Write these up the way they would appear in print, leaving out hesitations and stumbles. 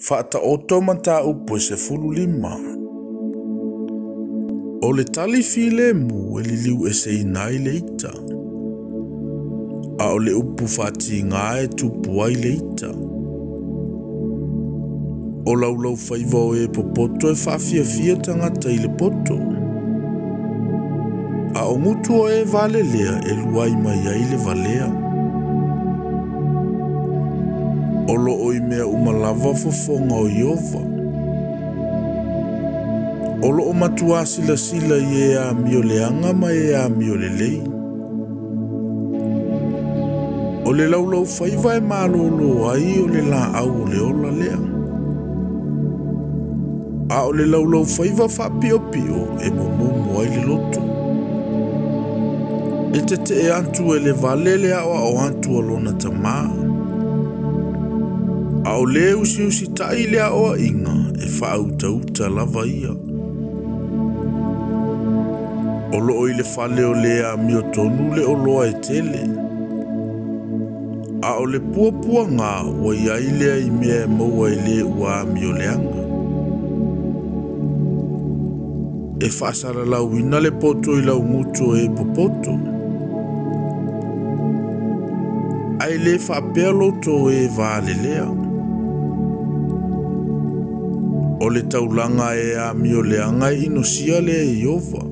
Faataoto mataupu e 15. O le tali filemu e liliueseina ai le ita, a o le upu faatiga e tupu ai le ita. O laulaufaiva o e popoto e faafiafia tagata i le poto, a o gutu o e valelea e luai mai ai le valea. O loo i mea uma lava fofoga o Ieova. O loo matuā silasila i e amioleaga ma e amiolelei. O le laulaufaiva e malōlō ai o le laau o le ola lea. A o le laulaufaiva faapiopio e momomo ai le loto. E tetee atu e le vale le aoao atu a lona tamā. A o le usiusitai le aoaiga e faautauta lava ia. O loo i le fale o le amiotonu le oloa e tele. A o le puapuaga ua i ai lea i mea e maua e le ua amioleaga. E faasalalauina le poto i laugutu o e popoto. Ae le faapea loto o e valelea. O le taulaga e amioleaga e inosia lea e Ieova.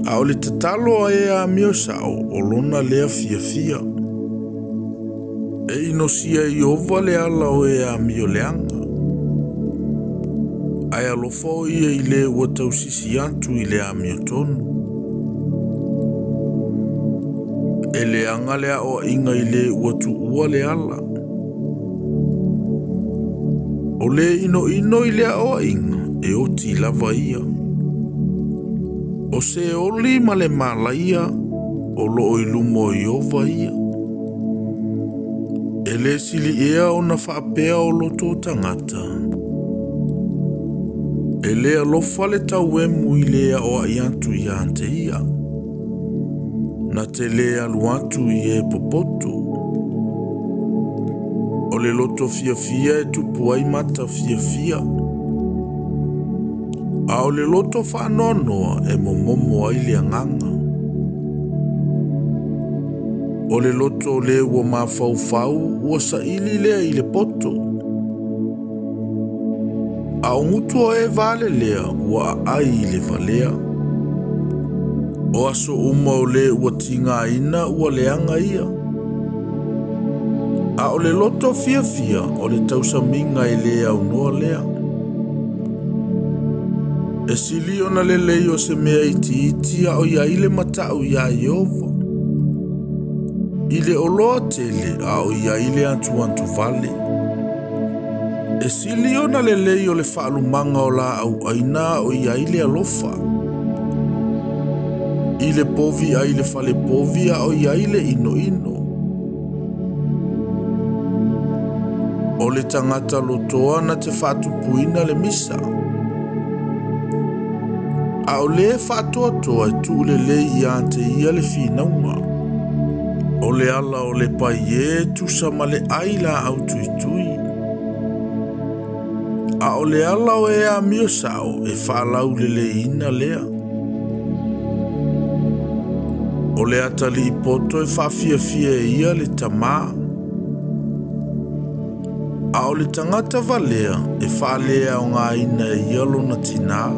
A o le tatalo a e amiosao o lona lea fiafia. E inosia e Ieova le ala o e amioleaga. Ae alofa o ia i le ua tausisi atu i le amiotonu. E leaga le aoaiga i le ua tuua le ala. O le inoino i le aoaiga e oti lava ia. O se oli ma le malaia o loo i luma o Ieova ia. E le sili ea ona faapea o loto o tagata. E le alofa le tauemu i le aoai atu ia te ia. Na te le alu atu i e popoto. O le loto fiafia e tupu ai mata fiafia. A o le loto faanoanoa e momomo ai le agaga. O le loto o le ua mafaufau ua saili lea i le poto. A o gutu o e valelea ua aai i le valea. O aso uma o le ua tigaina ua leaga ia. A o le loto fiafia o le tausamiga e le aunoa lea. E sili ona lelei o se mea itiiti a o i ai le matau iā Ieova. I le oloa tele a o i ai le atuatuvale. E sili ona lelei o le faalumaga o laau aina a o i ai le alofa. I le povi ai le fale povi a o i ai le inoino. O le tagata lotoa na te faatupuina le misa. A o le faatoatoa e tuulelei ia te ia le finauga. O le ala o le paie e tusa ma le ai laau tuitui. A o le ala o e amiosao e faalauleleina lea. O le atalii poto e faafiafia e ia le tamā. A o le tagata valea e faaleaogaina e ia lona tinā.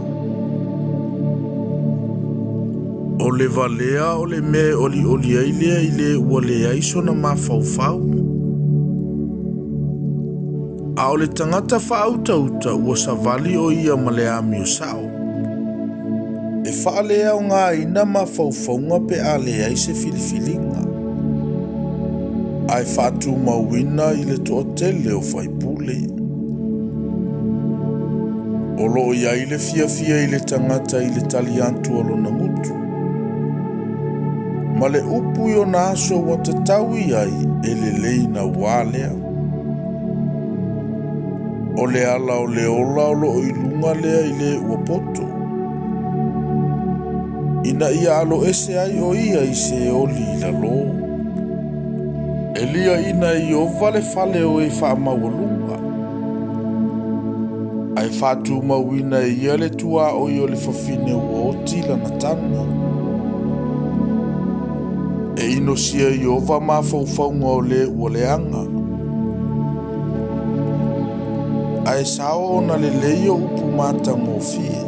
O le valea o le mea e olioli ai lea i le ua leai sona mafaufau. A o le tagata faautauta ua savali o ia ma le amiosao. E faaleaogaina mafaufauga pe a leai se filifiliga. Ae faatumauina i le toatele o faipule. O loo i ai le fiafia i le tagata i le tali atu a lona gutu. Ma le upu i ona aso ua tatau i ai e lelei nauā lea. O le ala o le ola o loo i luga lea i le ua poto. Ina ia aloese ai o ia i se oli i lalō. E liaʻina e Ieova le fale o e faamaualuga, ae faatumauina e ia le tuaoi o le fafine ua oti lana tane. E inosia e Ieova mafaufauga o le ua leaga, ae sao ona lelei o upu matagofie.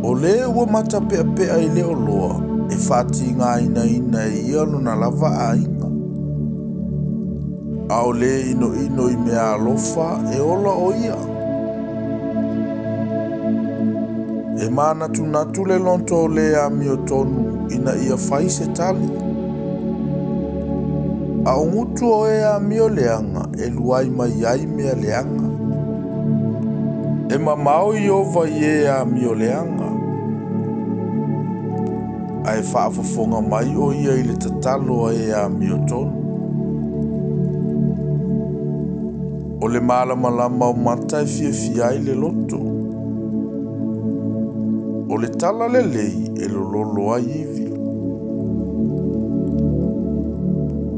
O le ua matapeapea i le oloa, e faatigainaina e ia lona lava aiga. A o le inoino i mea alofa, e ola o ia. E manatunatu le loto o le amiotonu ina ia fai se tali. A o gutu o e amio leaga, e luai mai ai mea leaga. E mamao Ieova i e amio leaga, ae faafofoga mai o ia i le tatalo a e amiotonu. O le malamalama o mata e fiafia ai le loto. O le tala lelei e lololo ai ivi.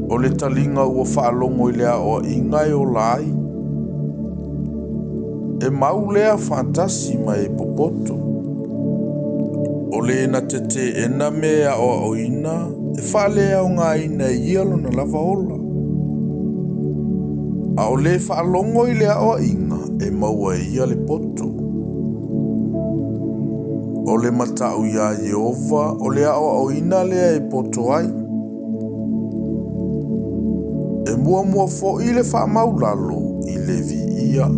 O le taliga ua faalogo i le aoaiga e ola ai. E mau lea faatasi ma e popoto. O le na teteena me e aoaoina, e faaleaogaina e ia lona lava ola. A o le faalogo i le aoaiga, e maua e ia le poto. O le matau iā Ieova, o le aoaoina lea e poto ai. E muamua foi le faamaulalo i le viia.